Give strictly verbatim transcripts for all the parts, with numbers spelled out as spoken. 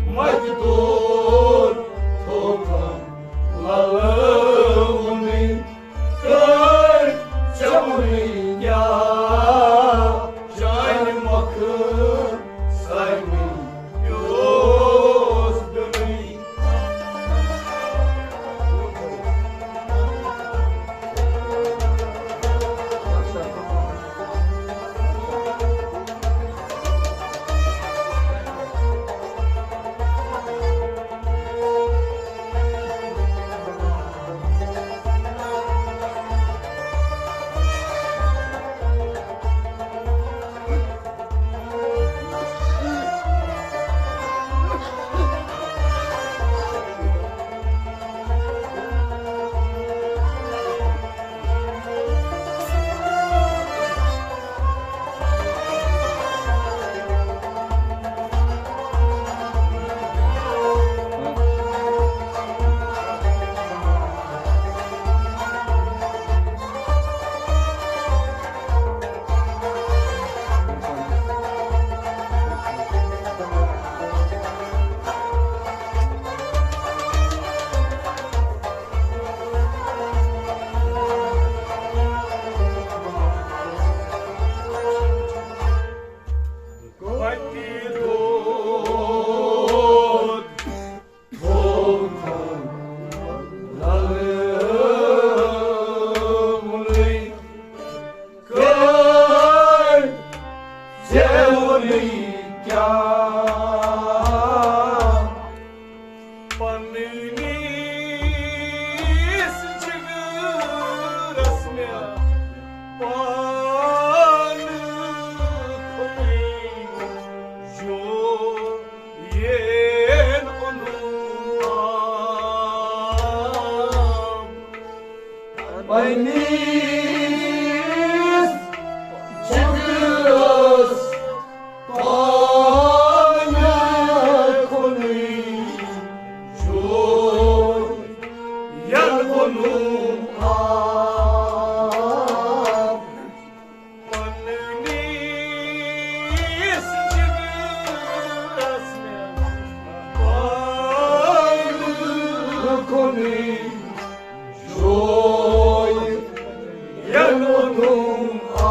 مجدور تھوکم للونی کر چونی یا جان مکھ سانی یوز دنی۔ پننِس جگرس مےٚ پانہٕ کھوٚنٕے جو یین اونُم آب۔ پننِس جگرس پانہٕ کھوٚنٕے جو یین اونُم آب۔ پننِس جگرس مےٚ پانہٕ کھوٚنٕے جو یین اونُم آب۔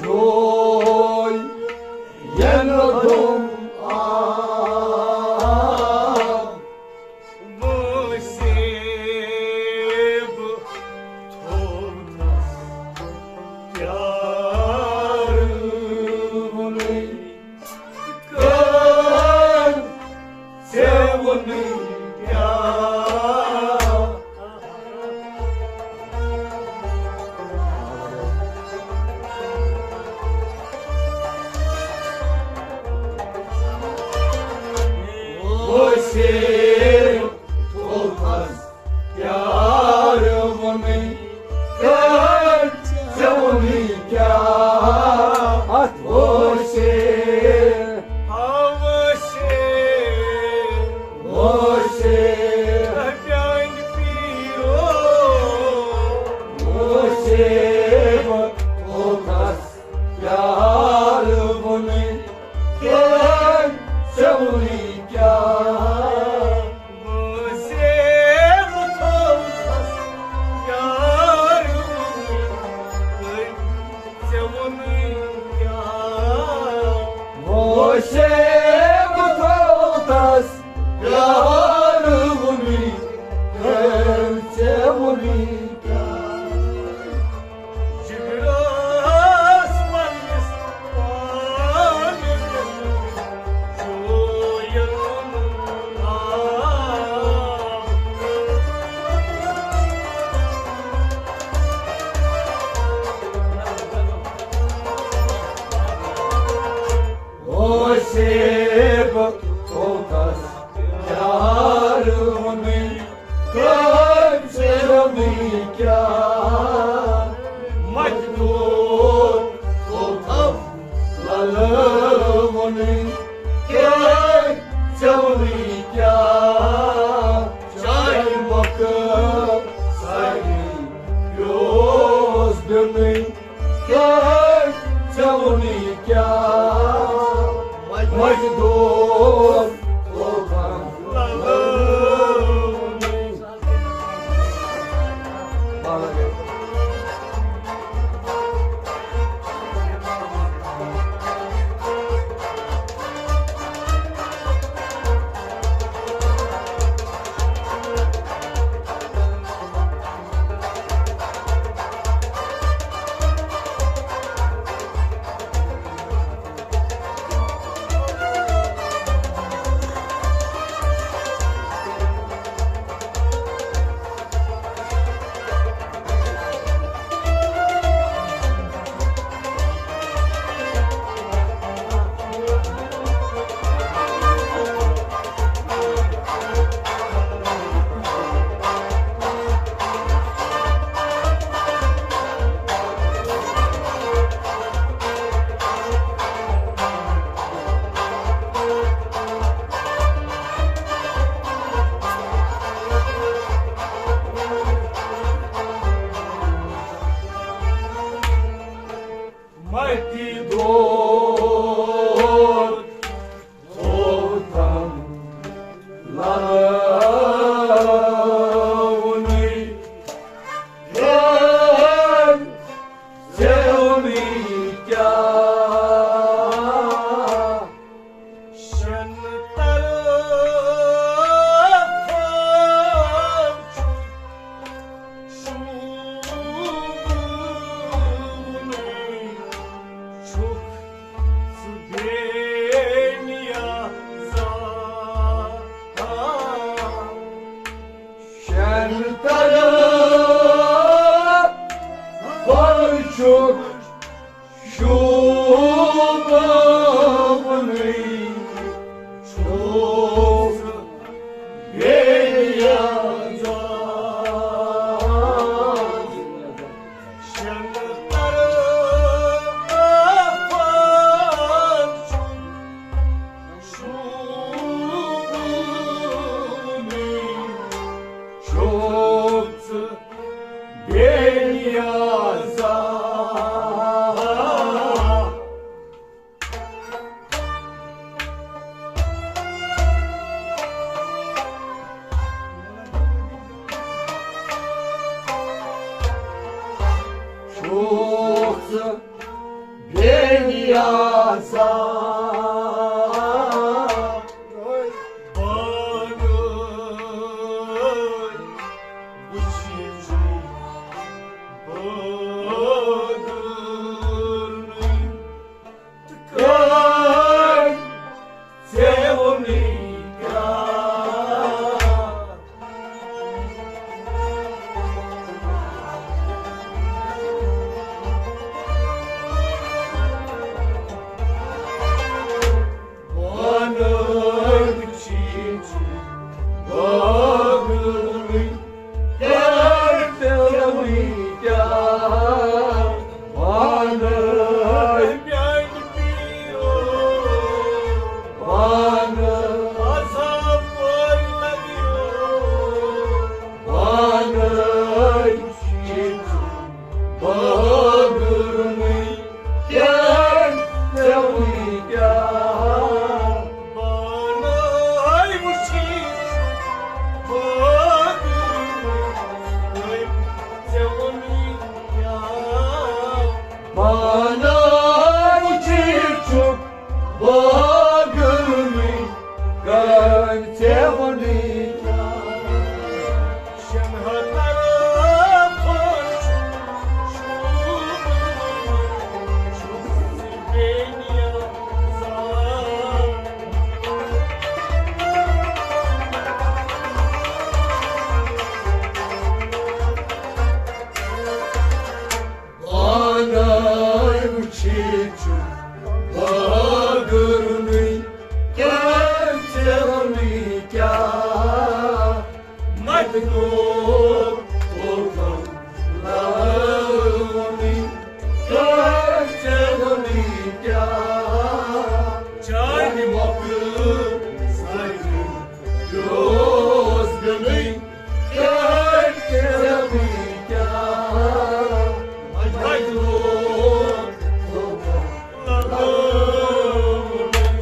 جو یین اونُم آب۔ وسیب تھوٚو تس پیار وُنُے۔ کر ژےٚ وُنُے پیار۔ وسیب تھوٚو تس پیار وُنُے۔ کر ژےٚ وُنُے پیار۔ وسیب، وسیب، وسیب، وسیب تھوٚو تس پیار وُنُے۔ کر ژےٚ وُنُے پیار۔ وسیب تھوٚو تس پیار وُنُے۔ ژےٚ وُنُے پیار۔ وسیب تھوٚو تس پیار وُنُے۔ ژےٚ وُنُے پیار۔ جگرس پننِس پانہٕ چوین آب۔ وسیب تھوٚو تس پیار وُنُے۔ کر ژےٚ وُنُے پیار۔ مجدور تھوٚو تس للہٕ وُنُے۔ کر مزدور متی دود ہوتم لونی ہے، زیونی کیا شن طرف چھُکھ ژٕ بے نیازا۔ شن طرف چھُکھ شوٗبونٕے چھُس بے نیازا۔ شن طرفن چھُ شوٗبونٕے چھُس بے نیازا۔ چھُکھ ژٕ بے نیازا۔ بانٲے وٕچھِتھ چھُ بٲگرٕنٕے۔ کٔرۍ ژےٚ ووٚنُے کیٛاہ؟ وَنان چھِ بٲگرٕنٕے۔ کیٛاہ ژےٚ ووٚنُے کیٛاہ؟ وَنہٕ میٛانہِ پیٖرو، وَنہٕ عذاب لَگیو، وَنہٕ چھِ بٲگرٕنٕے۔ کیٛاہ ژےٚ ووٚنُے کیٛاہ؟ پانَے وٕچھِتھ چھُ بٲگرٕنٕے۔ ژےٚ ووٚنُے کیٛاہ؟ پانَے وٕچھِتھ چھُ بٲگرٕنٕے۔ کٔرۍ ژےٚ ووٚنُے کیٛاہ؟ شنہٕ طرفن چھُ شوٗبونٕے چھُس بے نیازا۔ پانَے وٕچھِتھ چھُ بٲگرٕنٕے۔ کیٛاہ ژےٚ ووٚنُے کیٛاہ؟ مَتہِ گوٚو اوکُن لونُے۔ کیٛاہ ژےٚ ووٚنُے کیٛاہ؟ چانہِ مۄکھٕ سۭتۍ روز گٔنٕے۔ کیٛاہ ژےٚ ووٚنُے کیٛاہ؟ مَتہِ گوٚو اوکُن لونُے۔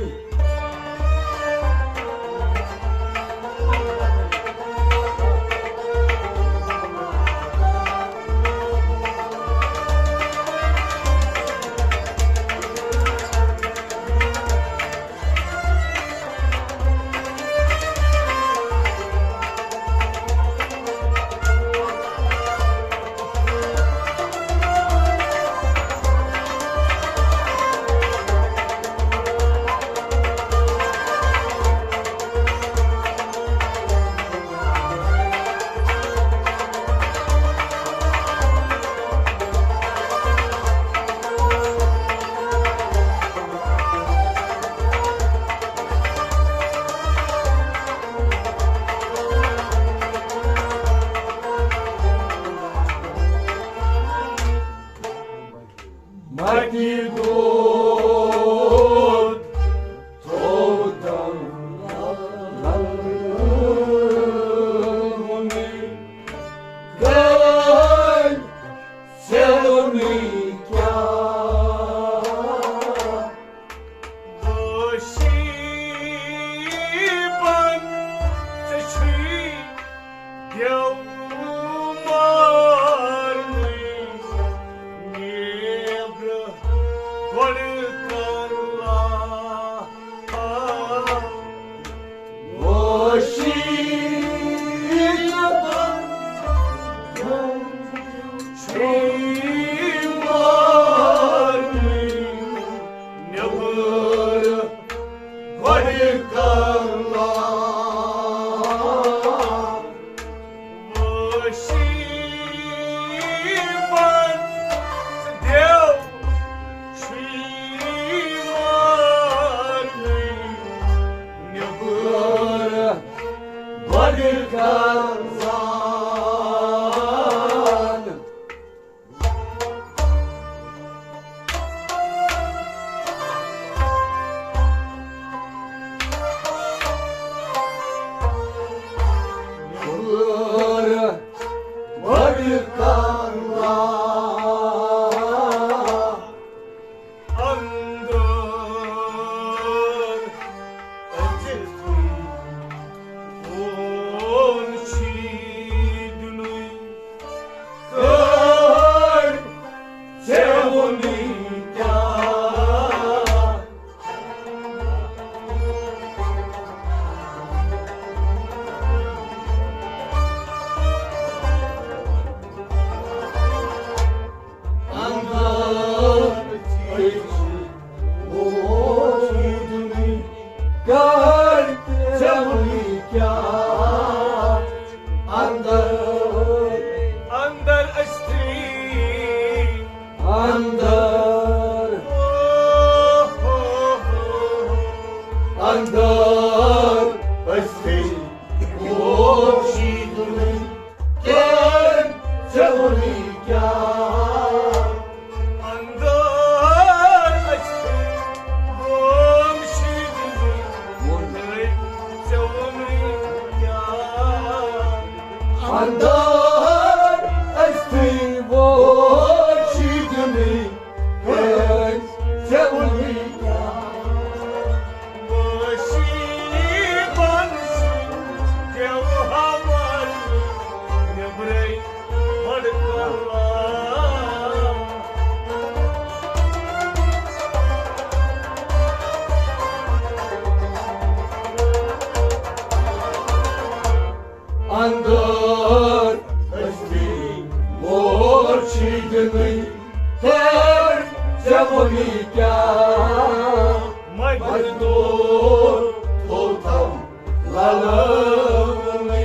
کرلا وشی من دیو شی مار نبر بڑ کرزان۔ اندر أچھ وُچھُن کر ژےٚ وُنہِ کیٛاہ؟ اندر اندر أچھ تھی اندر اندر أچھ تھی وُچھُن کر ژےٚ وُنہِ کیٛاہ؟ اندر أچھ تھی وُچھُن کر ژےٚ وُنہِ کیٛاہ؟ اندر أچھ تھی وُچھُن کر ژےٚ وُنہِ کیٛاہ؟ وشی بن سُنٛد دیو ہمر نیبرے بڑ کرلا۔ اندر أچھ تھی وُچھُن کر ژےٚ وُنہِ کیٛاہ؟ مزدور تھوٚو تھم للٲونٕے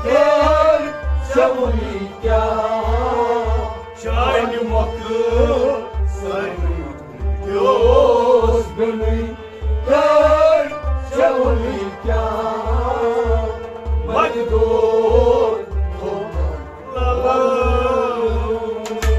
کر ژےٚ وُنہِ کیٛاہ؟ چانہِ مۄکھٕ سانہِ پیوس بیوٚنٕے کر ژےٚ وُنہِ کیٛاہ؟ مزدور تھوٚو تھم للٲونٕے۔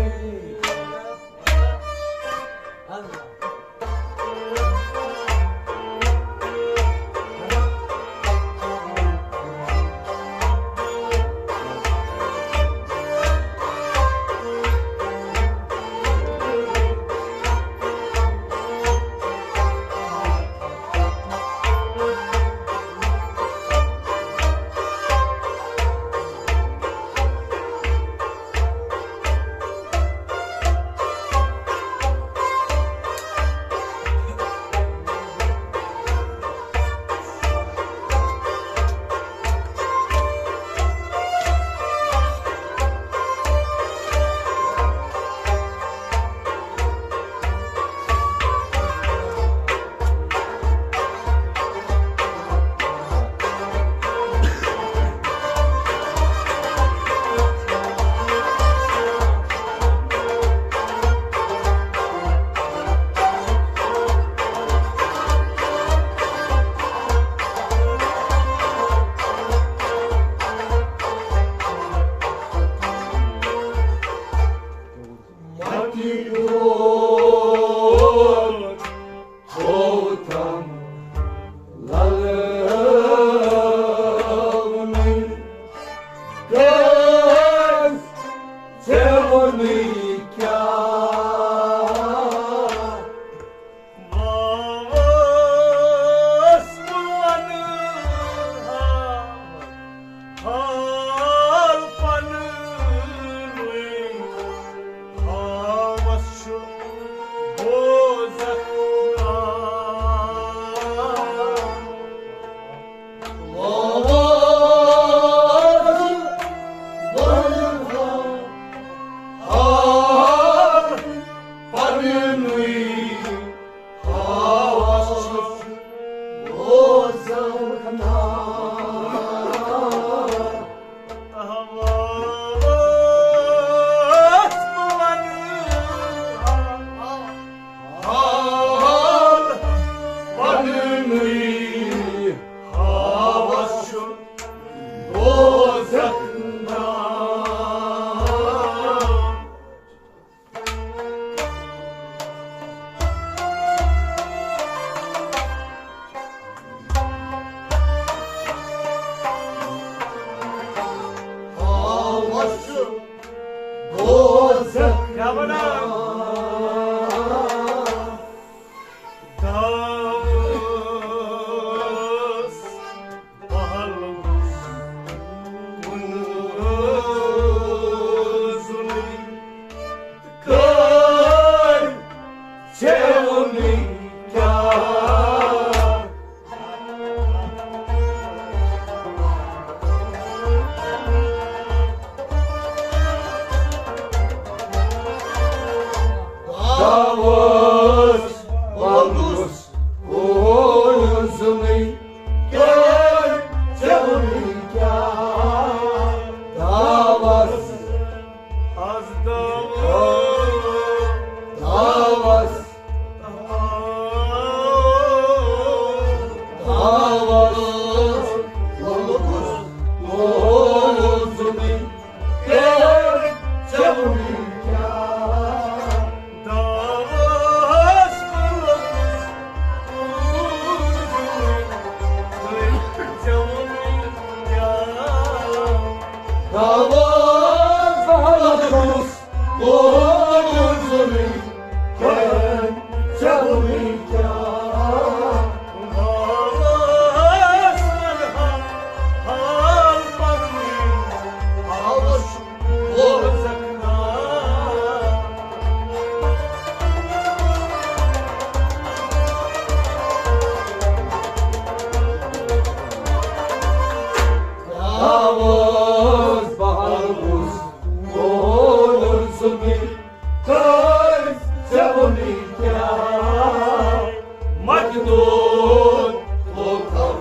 مزدور تھوٚو تھم للٲونٕے کر ژےٚ وُنہِ کیٛاہ؟ واوس بہٕ ونہٕ ہا حال پنہٕ نُے، ہاوس چھُ بوزکھ ناو۔ ہاوس چھُ دوزخ نار۔ ہاوس چھُ دوزخ نار۔ داوس بہل کُن زُنٕے کٔرۍ ژےٚ وُنہِ کیٛاہ؟ داوس بہل کُن زُنٕے کٔرۍ ژےٚ وُنہِ کیٛاہ؟ داوس، از داوس، داوس، داوس، لوٚگُس موزُنٕے۔ کٔرۍ ژےٚ وُنہِ کیٛاہ؟ داوس کُلُس کُلُس کٔرۍ ژےٚ وُنہِ کیٛاہ؟ داوس کُلُس کُلُس کٔرۍ ژےٚ وُنہِ کیٛاہ؟ داوس وَنہٕ ہا حال پَنُن، آوُس آواز بہار اوس، کول زُمہِ کٔرۍ ژےٚ وُنہِ کیٛاہ؟ مقدور لوکم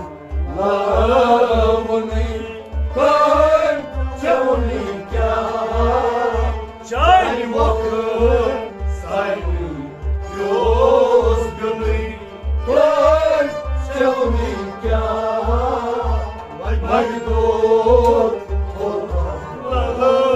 لونٕے کٔرۍ ژےٚ وُنہِ کیٛاہ؟ چانہِ مۄکھٕ سارنٕے پیوس بیوٚنٕے کٔرۍ ژےٚ وُنہِ کیٛاہ؟ مقدور لوکم لونٕے۔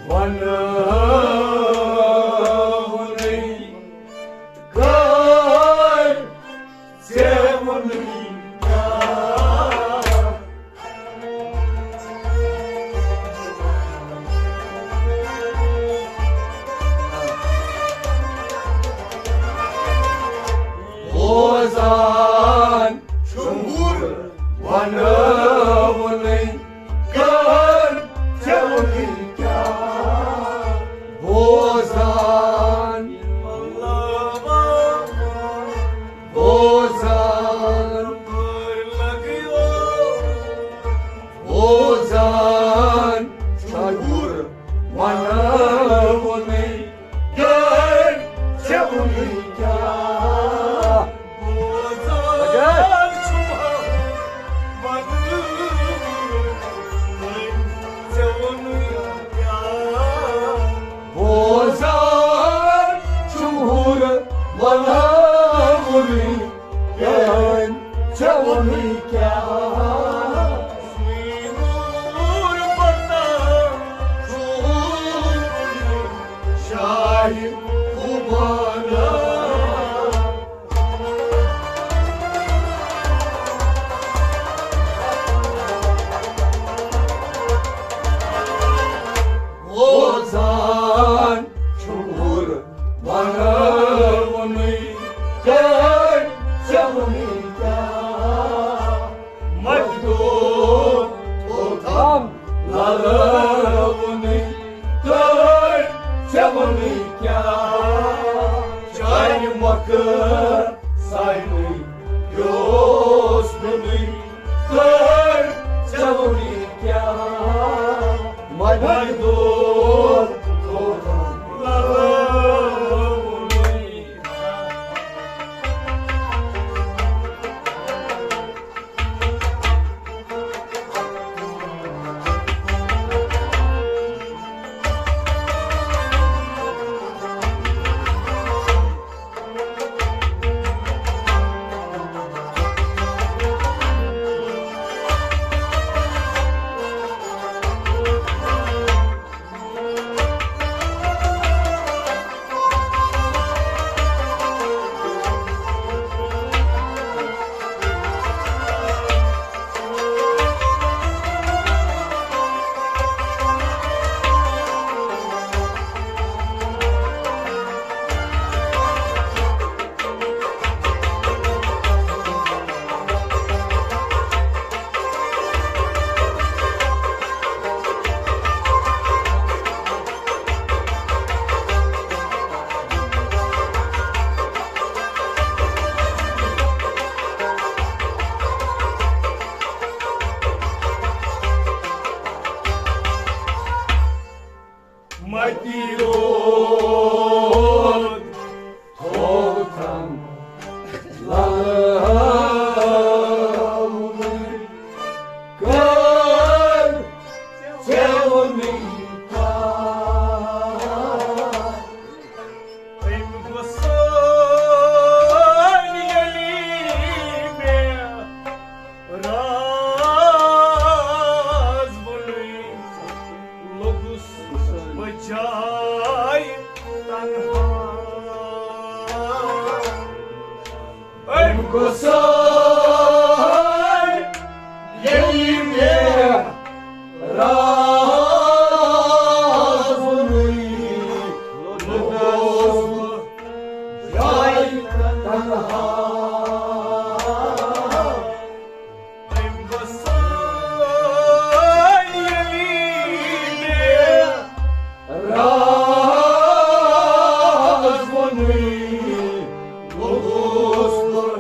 وَنہٕ وُنُے کر ژےٚ وُنُے کیٛاہ؟ بوزان چھُم ہُر وَنہٕ وُنُے کر ژےٚ وُنُے کیٛاہ؟ بوزان، بوزان، بوزان چھُم ہُر وَنہٕ وُنُے کر ژےٚ وُنُے کیٛاہ؟ بوزان چھُم ہُر وَنہٕ وُنُے کر ژےٚ وُنُے کیٛاہ؟ بوزان چھُم ہُر وَنہٕ وُنُے کر ژےٚ وُنُے کیٛاہ؟ سُے نوٗر پرتاو چھُم شاہہِ خوٗبانہ۔ بوزان چھُم ہُر وَنہٕ وُنُے کر ژےٚ وُنُے کیٛاہ؟ مَجدوٗر توٚتام لَلہٕ وُنُے کر ژےٚ وُنُے کیٛاہ؟ چانہِ مۄکھٕ سانُے یوس نُنُے کر ژےٚ وُنُے کیٛاہ؟ مَجدوٗر توٚتام لَلہٕ وُنُے۔ متی روٗد تھوٚو تھم للہٕ وُنُے کر ژےٚ وُنُے کر۔ أمۍ گوٚو سٲنۍ ییٚلہِ مےٚ راز ووٚنُے، لوٚگُس بہٕ جایہِ تنہا۔ أمۍ گوٚو سٲنۍ ییٚلہِ مےٚ راز ووٚنُے، لوٚگُس بہٕ جایہِ تنہا۔ أمۍ گوٚو سٲنۍ ییٚلہِ مےٚ راز ووٚنُے، لوٚگُس بہٕ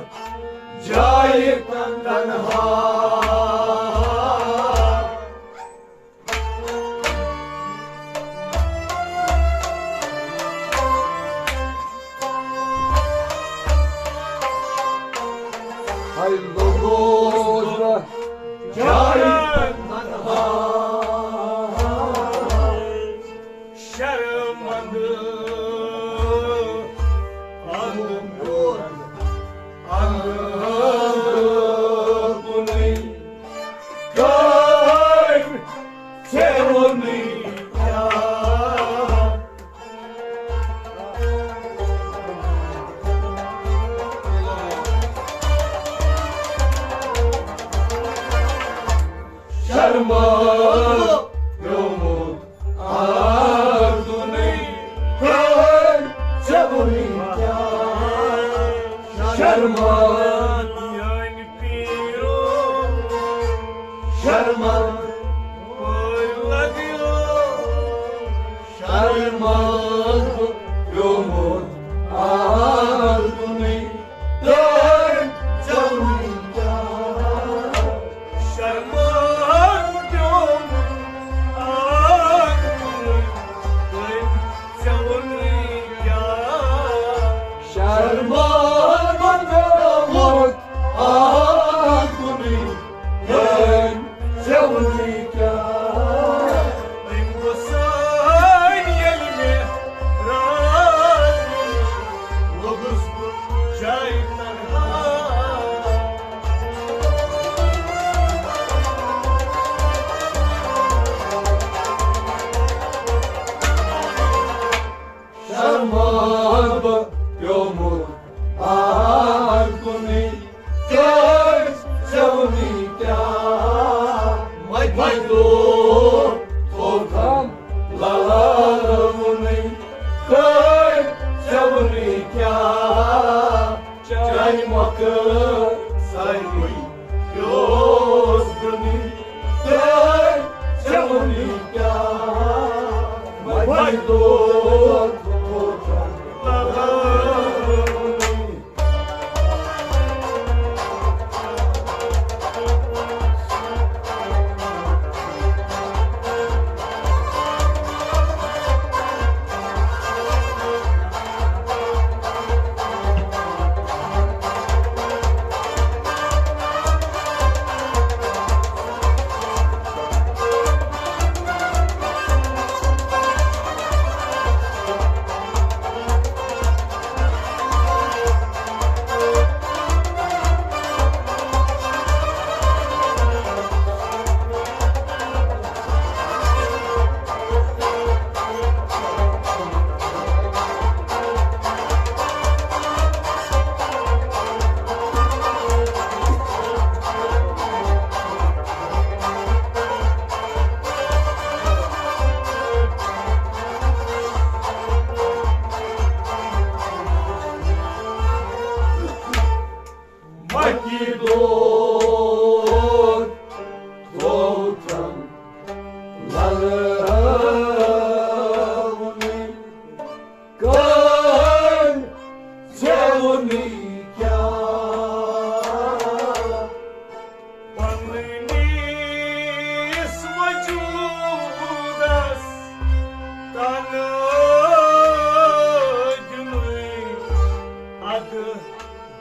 مال بہٕ پیومُت ہر کُنُے، کٔرۍ ژےٚ وُنی کیٛاہ؟ مےٚ دوٚپ تھوٚو تھم لالوُنُے، کٔرۍ ژےٚ وُنی کیٛاہ؟ چانہِ مۄکھٕ ساروٕے پیوس بہٕ نُے، کٔرۍ ژےٚ وُنی کیٛاہ؟ مےٚ دوٚپ تھوٚو تھم لالوُنُے۔ مکی دود دوتن للونی کن زیونی کیا پننِس وجودس تن دِنُے ادٕ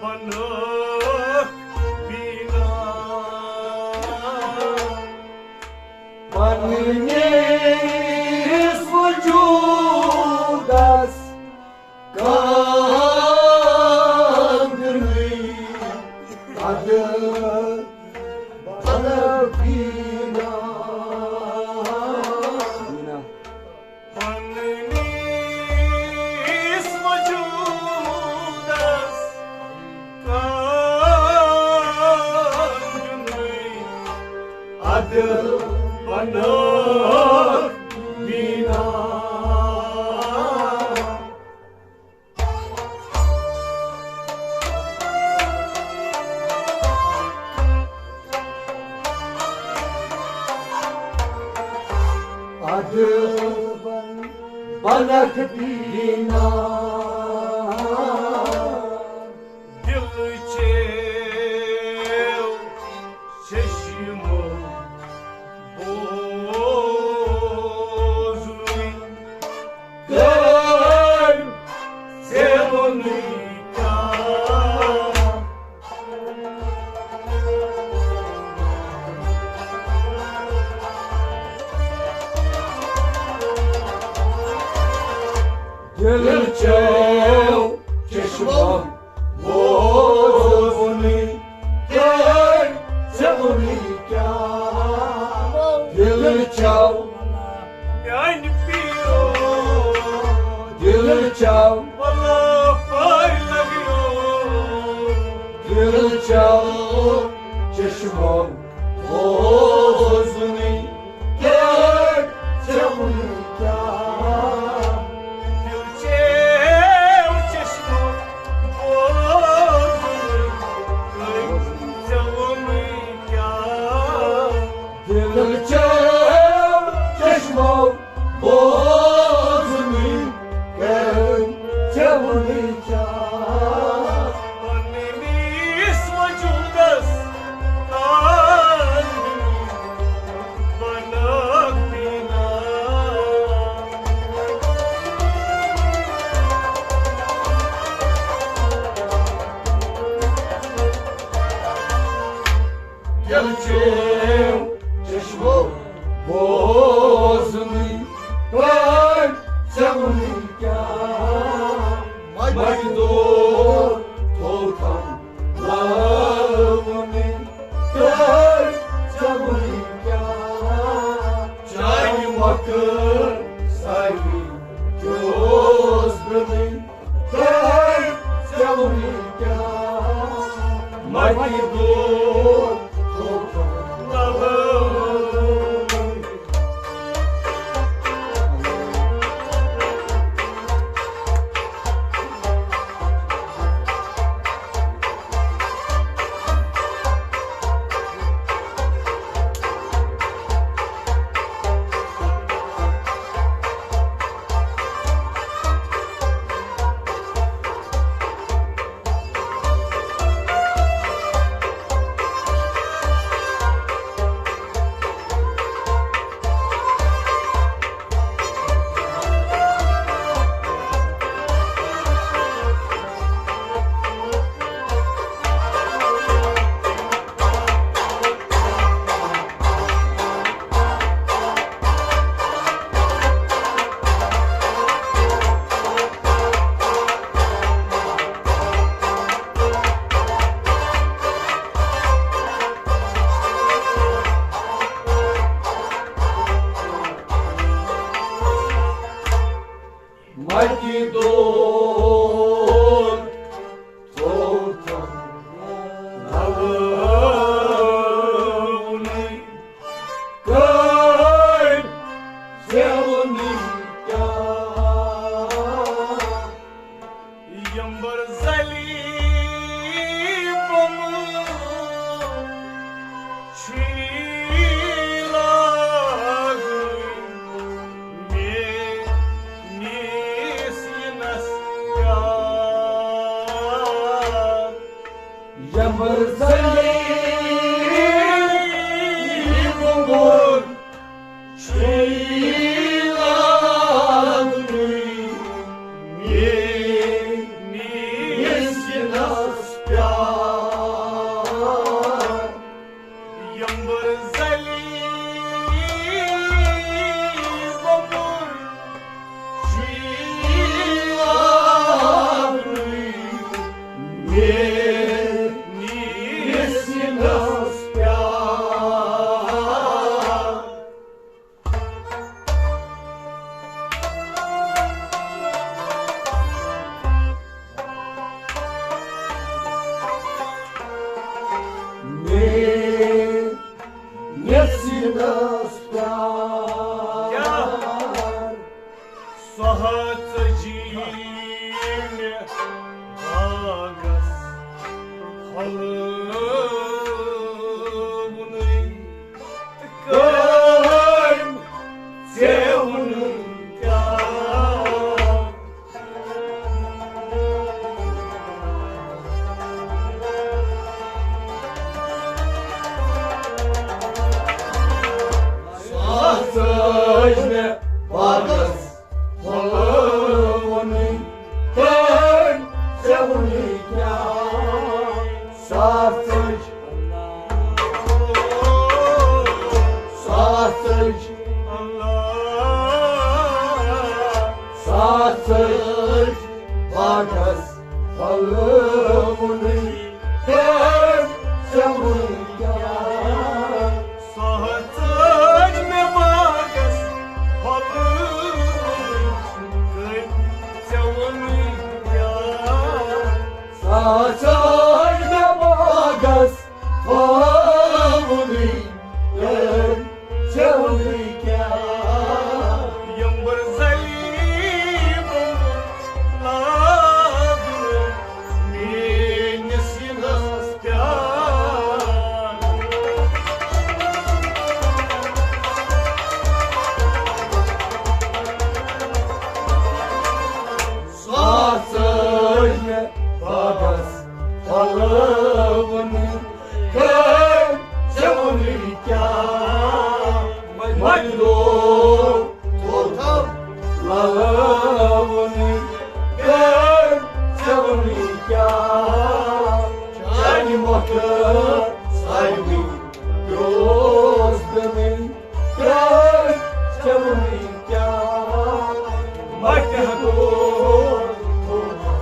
بنٲوِتھ بینا۔ پننِس وجودس کن دِنُے ادٕ بنٲوِتھ بینا۔ پننِس وجودس کن دِنُے ادٕ بنٲوِتھ بینا۔ ادٕ بنکھ بینا۔ دِل چیو چشمو بوزنُے کٔرۍ ژےٚ ووٚنُے کیٛاہ؟ دِل چیو چشمو بوزنُے کٔرۍ ژےٚ ووٚنُے کیٛاہ؟ دِل چیو میانہِ پیٖرو، دِل چاو، ولا پاے لگیو۔ دِل چاو، چشمو بوزنُے کٔرۍ ژےٚ ووٚنُے کیٛاہ؟ دِل چیو چشمو بوزنُے کٔرۍ ژےٚ ووٚنُے کیٛاہ؟ دِل چیو چشمو بوزنُے کٔرۍ ژےٚ ووٚنُے کیٛاہ؟ پننِس وجودس کن بنٲوِتھ بینا۔ دِل چیو چشمو بوزنُے کٔرۍ ژےٚ ووٚنُے کیٛاہ؟ مجدور تھوٚو تھم لالوُنُے کٔرۍ ژےٚ ووٚنُے کیٛاہ؟ چانہِ مۄکھٕ ساروٕے کیوس برٛونٛہہ مٹی دور تھوٚو تھوٚو نوٲونٕے۔ کٔرۍ زیوُن کیٛاہ؟ یمبر زلی بمہٕ چھی لاگٕنۍ میٲنِس یِنس پیار۔ یمبر زلی بمہٕ چھی لاگٕنۍ میٲنِس یِنس پیار۔ یمبر زلی بمہٕ چھی لاگٕنۍ میٲنِس یِنس پیار۔ میٲنِس یِنس پیار۔ سۄ ہا ژٔجی مےٚ باغس پھۄلوٕنٕے۔ کٔمۍ ژےٚ ووٚنُن کیٛاہ؟ سۄ ژٔج مےٚ باغس پھۄلوٕنٕے۔ کٔمۍ ژےٚ ووٚنُے کیٛاہ؟ سۄ ژٔج، سۄ ژٔج، سۄ ژٔج باغس پھۄلوٕنٕے۔ کٔمۍ ژےٚ ووٚنُے کیٛاہ؟ سۄ ژٔج مےٚ باغس پھۄلوٕنٕے۔ کٔمۍ ژےٚ ووٚنُے کیٛاہ؟ سۄ ژٔج مےٚ باغس پھۄلوٕنٕے۔ کٔمۍ ژےٚ ووٚنُے کیٛاہ؟ یمبر زلی بمہٕ لاگُن میٲنِس یِنس پیار۔ سۄ ژٔج مےٚ باغس پھۄلوٕنٕے۔ کٔمۍ ژےٚ ووٚنُے کیٛاہ؟ مجنون تھوٚو تھوٚو لوٕنٕے۔ کٔمۍ ژےٚ ووٚنُے کیٛاہ؟ چانہِ مۄکھٕ ساروٕے بیوس دِنٕے۔ کٔمۍ ژےٚ ووٚنُے کیٛاہ؟ مجنون تھوٚو تھوٚو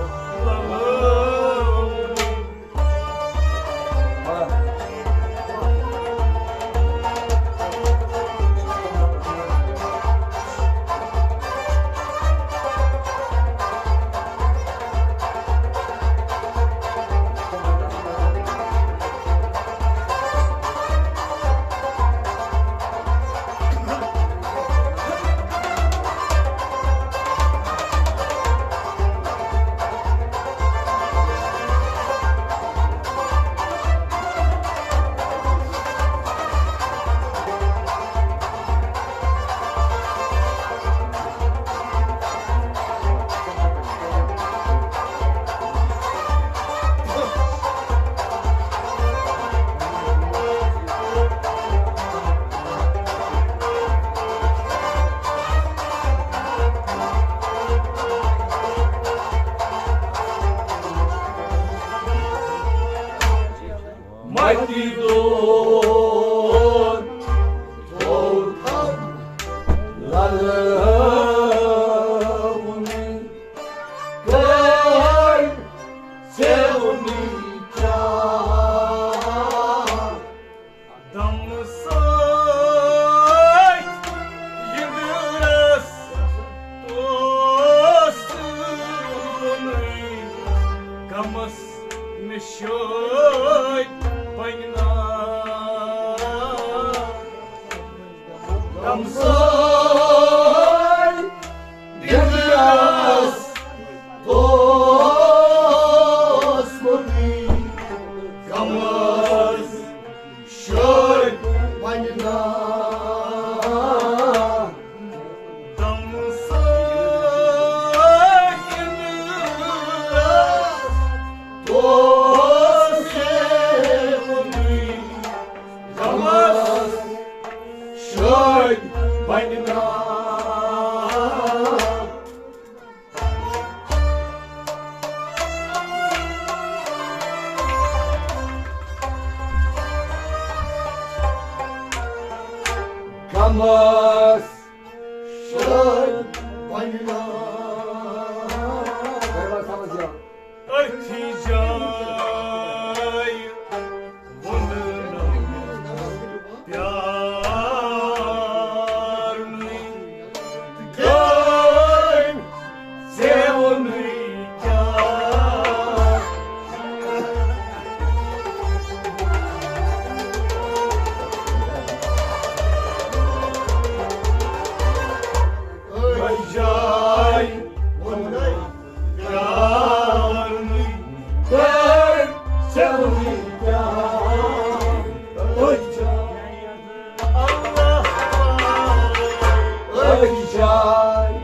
لوٕنٕے۔ أتھی جایہِ ووٚنُن پیارنٕے، کٔمۍ ژےٚ ووٚنُے کیٛاہ؟ أتھۍ جایہِ ووٚنُے پیارنٕے، کٔمۍ ژےٚ ووٚنُے کیٛاہ؟ أتھۍ جایہِ، اللہ پاک، أتھۍ جایہِ۔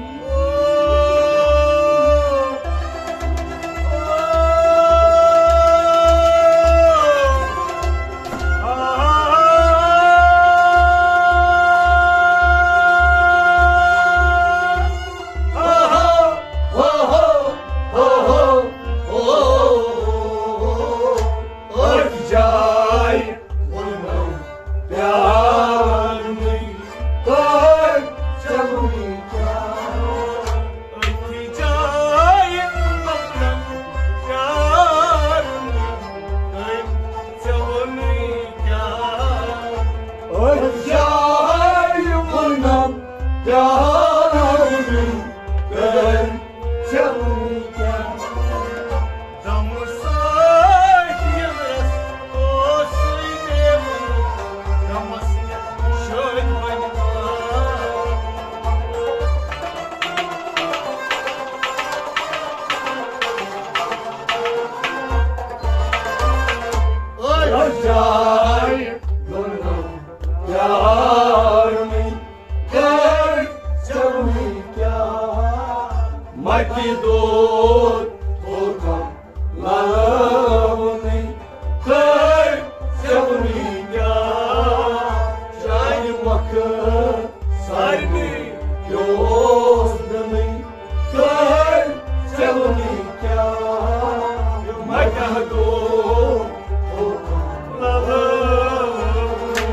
أتھۍ جایہِ ووٚنُم پیارنٕے، کٔمۍ ژےٚ ووٚنُے کیٛاہ؟ أتھۍ جایہِ ووٚنُم پیارنٕے، کٔمۍ ژےٚ ووٚنُے کیٛاہ؟ أتھۍ جایہِ ووٚنُم پیارنٕے، کٔمۍ ژےٚ ووٚنُے کیٛاہ؟ دمہٕ سۭتۍ ییٚلہِ رس اوسُے دیوان، دمس نٮ۪تھ شٲدۍ بنہِ۔ أتھۍ جایہِ ووٚنُم پیارنٕے، کٔمۍ ژےٚ ووٚنُے کیٛاہ؟ مکہِ دود تھوٚوتھم للہٕ ووٚنُے، کٔمۍ ژےٚ ووٚنُے کیٛاہ؟ چانہِ مۄکھٕ سارنٕے کیٛاہ اوس دیُنُے، کٔمۍ ژےٚ ووٚنُے کیٛاہ؟ مکہِ دود تھوٚوتھم للہٕ ووٚنُے۔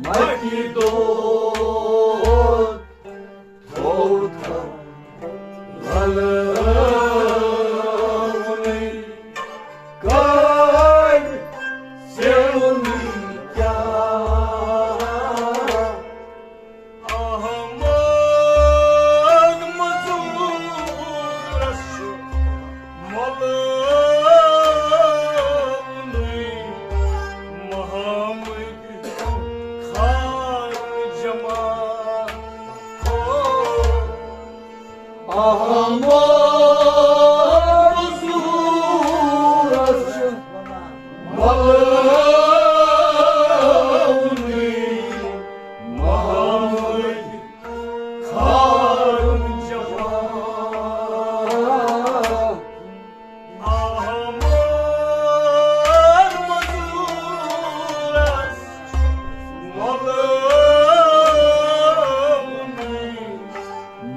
مکہِ دود تھوٚوتھم للہٕ ووٚنُے، کٔمۍ ژےٚ ووٚنُے کیٛاہ؟ احمد مزورس چھُ مۄلہٕ ووٚنُے، محمد خان جمال۔ احمد مزورس چھُ مۄلہٕ ووٚنُے، محمد خان جمال۔ احمد مزورس مۄلہٕ ووٚنُے،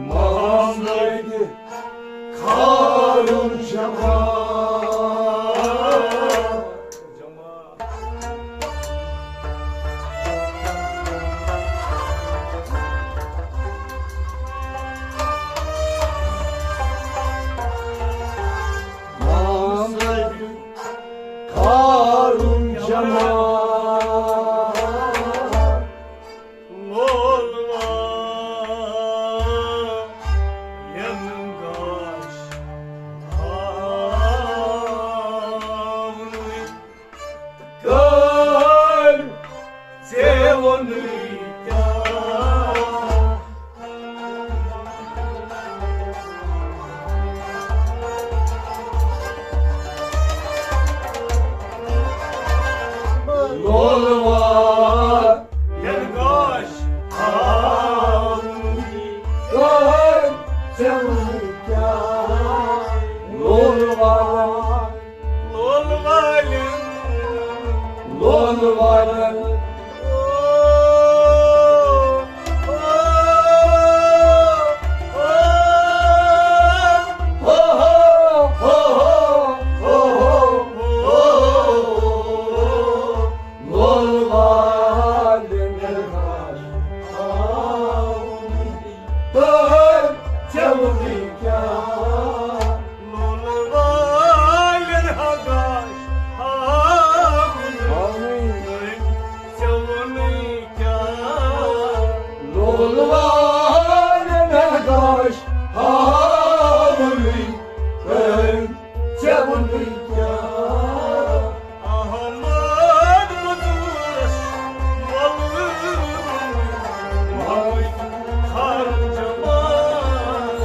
محمد ژےٚ وَن کیٛاہ لول والٮ۪ن، لول والٮ۪ن، لول والٮ۪ن۔ لول والٮ۪ن گژھ آوُن تہٕ ژےٚ ووٚنُے کیٛاہ؟ لول والٮ۪ن ہا گژھ آوُن تہٕ ژےٚ ووٚنُے کیٛاہ؟ لول والٮ۪ن ہا گژھ آوُن تہٕ ژےٚ ووٚنُے کیٛاہ؟ احمد مزوٗرس وَلہٕ مَوٕتۍ خان جمال۔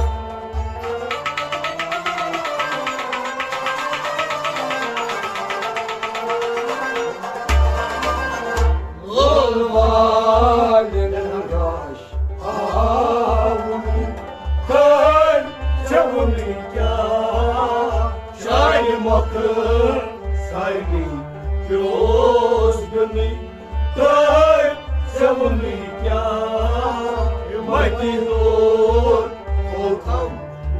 لول والٮ۪ن گژھ آوُن تہٕ ژےٚ ووٚنُے کیٛاہ؟ شاعرِ مۄکھٕ سارنٕے پیوس بیوٚنُے تہٕ ژےٚ ووٚنُے کیٛاہ؟ مَتہِ دوٗر کھوژُم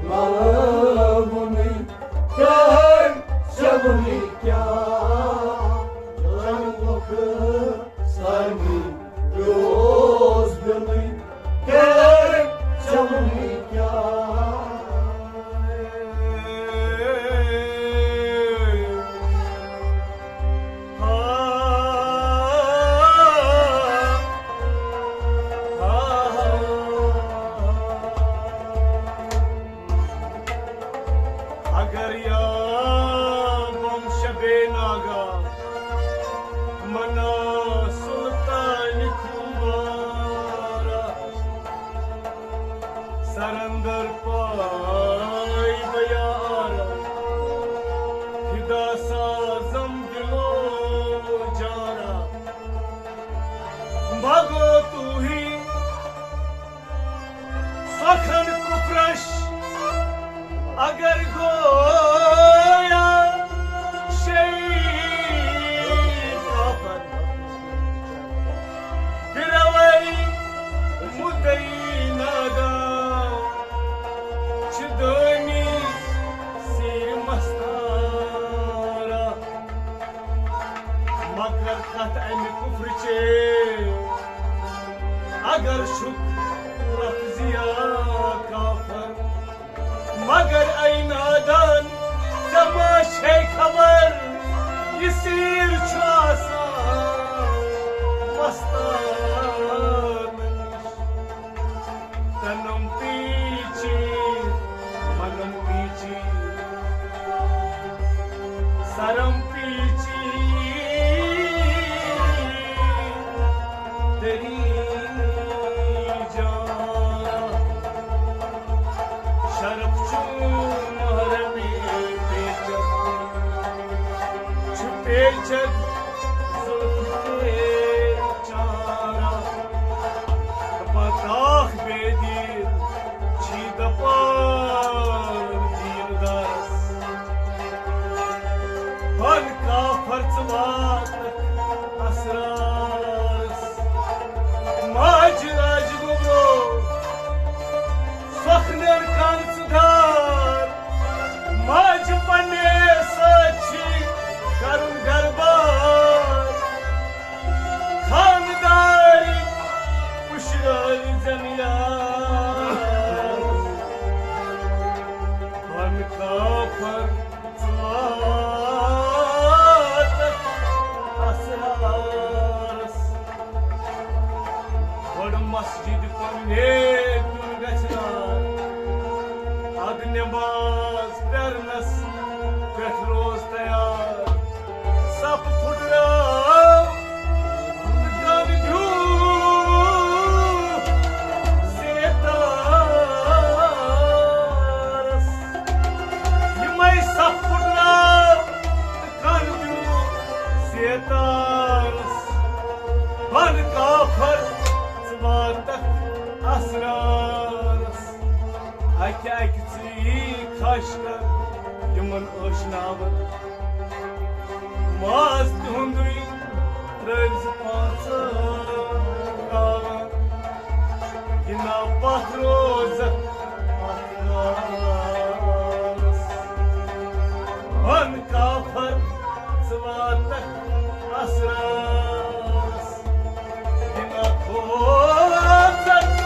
لَوُنُے تہٕ ژےٚ ووٚنُے کیٛاہ؟ شاعرِ مۄکھٕ سارنٕے پیوس بیوٚنُے تہٕ ژےٚ ووٚنُے کیٛاہ؟ اگر یا بم شبے ناگا منا سلطان کھوبارا سرندر پای بیارا فدا سازم دلو جارا مگو تو ہی سخن کفرش اگر گویا شیخ آفر پھروی مدعی نادا چھ دٲنی سیر مستارا۔ مگر کتھ امہِ کفرٕچے اگر چھُکھ لفظیا کافر، مگر اے نادان، ژےٚ ما چھے خبر، یہِ سیٖر چھُ آسان مستانہٕ نِش۔ تنم پیچی، منم پیچی، سرم پیچی، تیری جان۔ شرف چون محرمی پیچک، چھ پیچک زلف چارا۔ دپان تاکھ بے دین چھی دپان دیندارس۔ بن کافر ژٕ واتکھ اسرارس۔ ماجہِ راج گوٚبرو سۄکھنٮ۪ن کن ژٕ دار۔ ماجہِ پننہِ سۭتۍ چھی کرُن گربار۔ خانداری پُشرٲوۍ زن یار۔ بن کافر ژٕ واتکھ اسرارس۔ گۄڈٕ مسجد کُن نیک دیُن گژھِ نا، ادٕ نماز پرنس پٮ۪ٹھ روز تیار۔ صف پھُٹراو، گن دیو سیتارس۔ یِمے صف پھُٹراو، کر دیو سیتارس۔ بن کافر، ژٕ واتکھ اسرارس۔ اَکہِ اَکہِ ژٕے خاش کر یِمن ٲشناون۔ ماز تِہُنٛدُے ترٲوۍ زِ پانٛژن ناون۔ یہِ نا پتھ روزکھ اَتھ ناوس۔ وَن کافر ژٕ واتکھ اسرارس۔ یہِ نا کھوژکھ